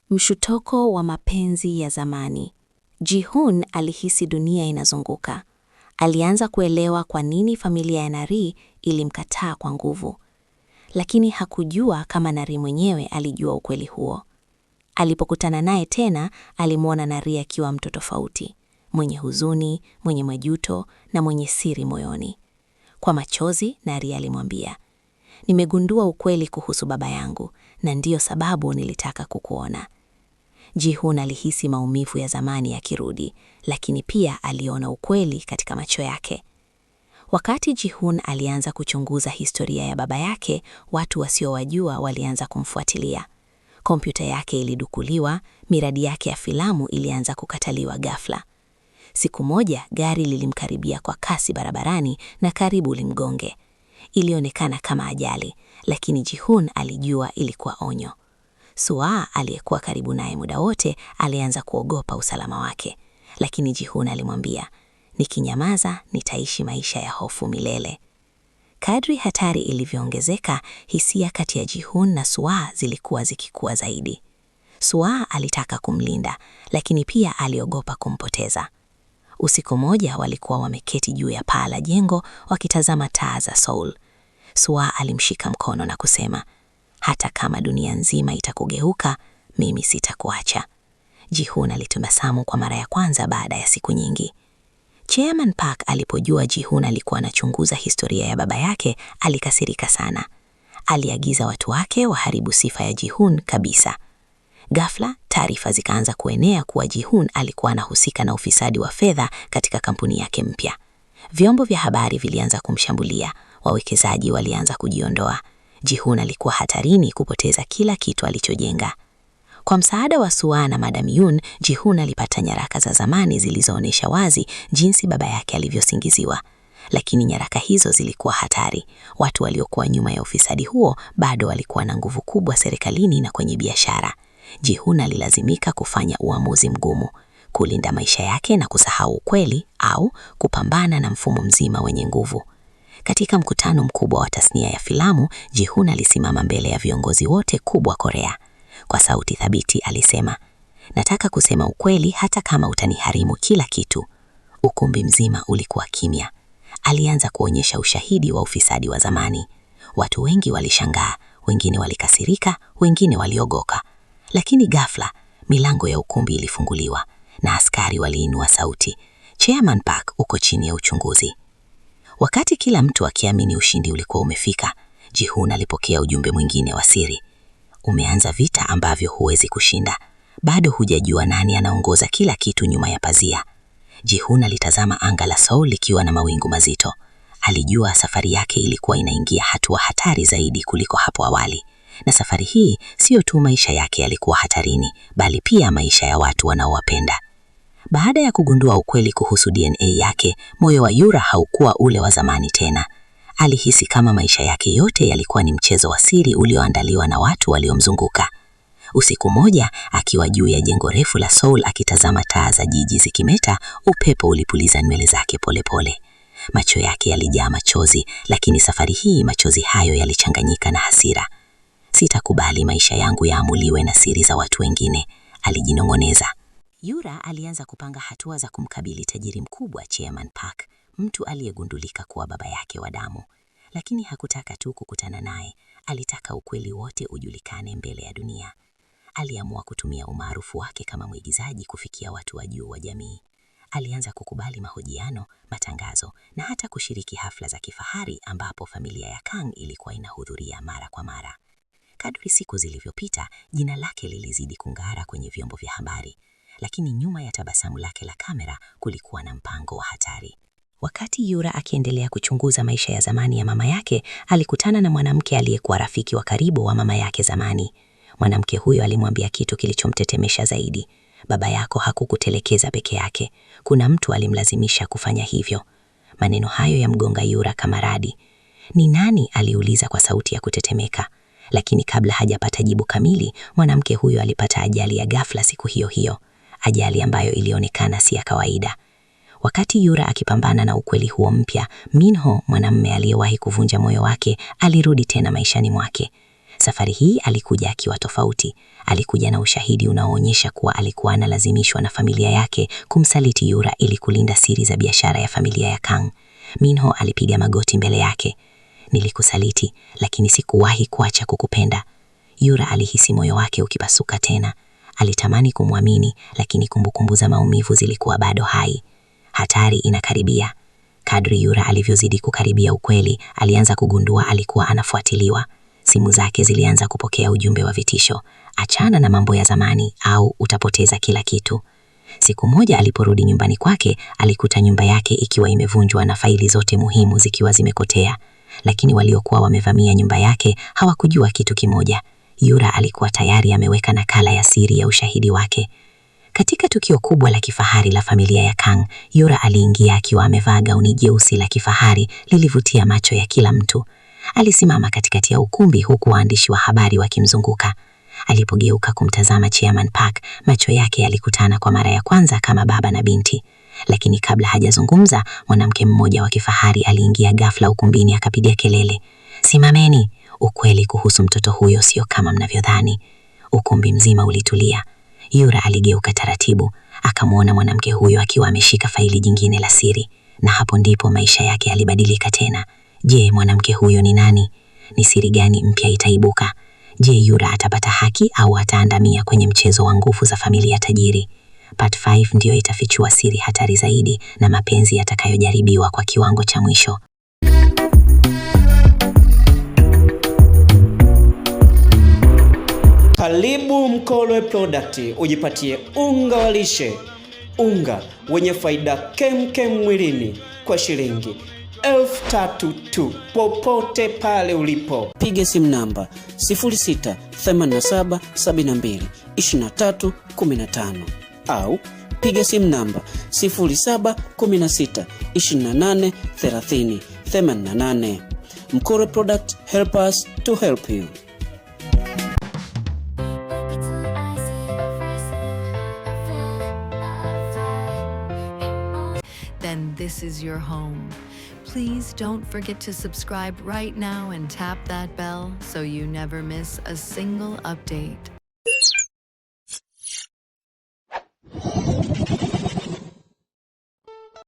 Mshtuko wa mapenzi ya zamani. Ji-hoon alihisi dunia inazunguka. Alianza kuelewa kwa nini familia ya Nari ilimkataa kwa nguvu. Lakini hakujua kama Nari mwenyewe alijua ukweli huo. Alipokutana naye tena, alimwona Nari akiwa mtu tofauti, mwenye huzuni, mwenye majuto na mwenye siri moyoni. Kwa machozi, Nari alimwambia, "Nimegundua ukweli kuhusu baba yangu na ndiyo sababu nilitaka kukuona." Ji-hoon alihisi maumivu ya zamani yakirudi, lakini pia aliona ukweli katika macho yake. Wakati Ji-hoon alianza kuchunguza historia ya baba yake, watu wasiowajua walianza kumfuatilia. Kompyuta yake ilidukuliwa, miradi yake ya filamu ilianza kukataliwa ghafla. Siku moja gari lilimkaribia kwa kasi barabarani na karibu limgonge. Ilionekana kama ajali, lakini Ji-hoon alijua ilikuwa onyo. Sua aliyekuwa karibu naye muda wote alianza kuogopa usalama wake, lakini Ji-hoon alimwambia, "Nikinyamaza nitaishi maisha ya hofu milele." Kadri hatari ilivyoongezeka, hisia kati ya Ji-hoon na Sua zilikuwa zikikua zaidi. Sua alitaka kumlinda, lakini pia aliogopa kumpoteza. Usiku moja walikuwa wameketi juu ya paa la jengo wakitazama taa za Seoul. Sua alimshika mkono na kusema, "Hata kama dunia nzima itakugeuka, mimi sitakuacha." Ji-hoon alitabasamu kwa mara ya kwanza baada ya siku nyingi. Chairman Park alipojua Ji-hoon alikuwa anachunguza historia ya baba yake, alikasirika sana. Aliagiza watu wake waharibu sifa ya Ji-hoon kabisa. Ghafla, taarifa zikaanza kuenea kuwa Ji-hoon alikuwa anahusika na ufisadi wa fedha katika kampuni yake mpya. Vyombo vya habari vilianza kumshambulia, wawekezaji walianza kujiondoa. Ji-hoon alikuwa hatarini kupoteza kila kitu alichojenga. Kwa msaada wa Sua na Madam Yoon, Ji-hoon alipata nyaraka za zamani zilizoonyesha wazi jinsi baba yake alivyosingiziwa. Lakini nyaraka hizo zilikuwa hatari. Watu waliokuwa nyuma ya ufisadi huo bado walikuwa na nguvu kubwa serikalini na kwenye biashara. Ji-hoon alilazimika kufanya uamuzi mgumu: kulinda maisha yake na kusahau ukweli au kupambana na mfumo mzima wenye nguvu. Katika mkutano mkubwa wa tasnia ya filamu, Ji-hoon alisimama mbele ya viongozi wote kubwa Korea. Kwa sauti thabiti alisema, "Nataka kusema ukweli hata kama utaniharimu kila kitu." Ukumbi mzima ulikuwa kimya. Alianza kuonyesha ushahidi wa ufisadi wa zamani. Watu wengi walishangaa, wengine walikasirika, wengine waliogoka. Lakini ghafla, milango ya ukumbi ilifunguliwa na askari waliinua sauti, "Chairman Park uko chini ya uchunguzi." Wakati kila mtu akiamini ushindi ulikuwa umefika, Ji-hoon alipokea ujumbe mwingine wa siri. "Umeanza vita ambavyo huwezi kushinda. Bado hujajua nani anaongoza kila kitu nyuma ya pazia." Ji-hoon alitazama anga la Seoul likiwa na mawingu mazito. Alijua safari yake ilikuwa inaingia hatua hatari zaidi kuliko hapo awali. Na safari hii sio tu maisha yake yalikuwa hatarini, bali pia maisha ya watu wanaowapenda. Baada ya kugundua ukweli kuhusu DNA yake, moyo wa Yura haukuwa ule wa zamani tena. Alihisi kama maisha yake yote yalikuwa ni mchezo wa siri ulioandaliwa na watu waliomzunguka. Usiku moja, akiwa juu ya jengo refu la Seoul akitazama taa za jiji zikimeta, upepo ulipuliza nywele zake polepole. Macho yake yalijaa machozi, lakini safari hii machozi hayo yalichanganyika na hasira. "Sitakubali maisha yangu yaamuliwe na siri za watu wengine," alijinong'oneza. Yura alianza kupanga hatua za kumkabili tajiri mkubwa Chairman Park, mtu aliyegundulika kuwa baba yake wa damu. Lakini hakutaka tu kukutana naye, alitaka ukweli wote ujulikane mbele ya dunia. Aliamua kutumia umaarufu wake kama mwigizaji kufikia watu wa juu wa jamii. Alianza kukubali mahojiano, matangazo na hata kushiriki hafla za kifahari ambapo familia ya Kang ilikuwa inahudhuria mara kwa mara. Kadri siku zilivyopita, jina lake lilizidi kung'ara kwenye vyombo vya habari. Lakini nyuma ya tabasamu lake la kamera kulikuwa na mpango wa hatari. Wakati Yura akiendelea kuchunguza maisha ya zamani ya mama yake, alikutana na mwanamke aliyekuwa rafiki wa karibu wa mama yake zamani. Mwanamke huyo alimwambia kitu kilichomtetemesha zaidi. "Baba yako hakukutelekeza peke yake. Kuna mtu alimlazimisha kufanya hivyo." Maneno hayo yamgonga Yura kama radi. "Ni nani?" aliuliza kwa sauti ya kutetemeka. Lakini kabla hajapata jibu kamili, mwanamke huyo alipata ajali ya ghafla siku hiyo hiyo. Ajali ambayo ilionekana si ya kawaida. Wakati Yura akipambana na ukweli huo mpya, Minho, mwanamume aliyewahi kuvunja moyo wake, alirudi tena maishani mwake. Safari hii alikuja akiwa tofauti. Alikuja na ushahidi unaoonyesha kuwa alikuwa analazimishwa na familia yake kumsaliti Yura ili kulinda siri za biashara ya familia ya Kang. Minho alipiga magoti mbele yake. Nilikusaliti, lakini sikuwahi kuacha kukupenda. Yura alihisi moyo wake ukipasuka tena. Alitamani kumwamini, lakini kumbukumbu za maumivu zilikuwa bado hai. Hatari inakaribia. Kadri Yura alivyozidi kukaribia ukweli, alianza kugundua alikuwa anafuatiliwa. Simu zake zilianza kupokea ujumbe wa vitisho: achana na mambo ya zamani au utapoteza kila kitu. Siku moja aliporudi nyumbani kwake, alikuta nyumba yake ikiwa imevunjwa na faili zote muhimu zikiwa zimekotea. Lakini waliokuwa wamevamia nyumba yake hawakujua kitu kimoja: Yura alikuwa tayari ameweka nakala ya siri ya ushahidi wake. Katika tukio kubwa la kifahari la familia ya Kang, Yura aliingia akiwa amevaa gauni jeusi la kifahari lilivutia macho ya kila mtu. Alisimama katikati ya ukumbi huku waandishi wa habari wakimzunguka. Alipogeuka kumtazama Chairman Park, macho yake yalikutana kwa mara ya kwanza kama baba na binti. Lakini kabla hajazungumza, mwanamke mmoja wa kifahari aliingia ghafla ukumbini akapiga kelele, "Simameni! Ukweli kuhusu mtoto huyo sio kama mnavyodhani." Ukumbi mzima ulitulia. Yura aligeuka taratibu, akamwona mwanamke huyo akiwa ameshika faili jingine la siri, na hapo ndipo maisha yake yalibadilika tena. Je, mwanamke huyo ni nani? Ni siri gani mpya itaibuka? Je, Yura atapata haki au ataandamia kwenye mchezo wa nguvu za familia tajiri? Part 5 ndiyo itafichua siri hatari zaidi na mapenzi yatakayojaribiwa kwa kiwango cha mwisho. Karibu Mkolwe Product ujipatie unga wa lishe, unga wenye faida kemkem mwilini kwa shilingi 3,000 tu, popote pale ulipo. Piga simu namba 0687 72 23 15 au piga simu namba 0716 28 30 88. Mkolwe Product, help us to help you. Then this is your home. Please don't forget to subscribe right now and tap that bell so you never miss a single update.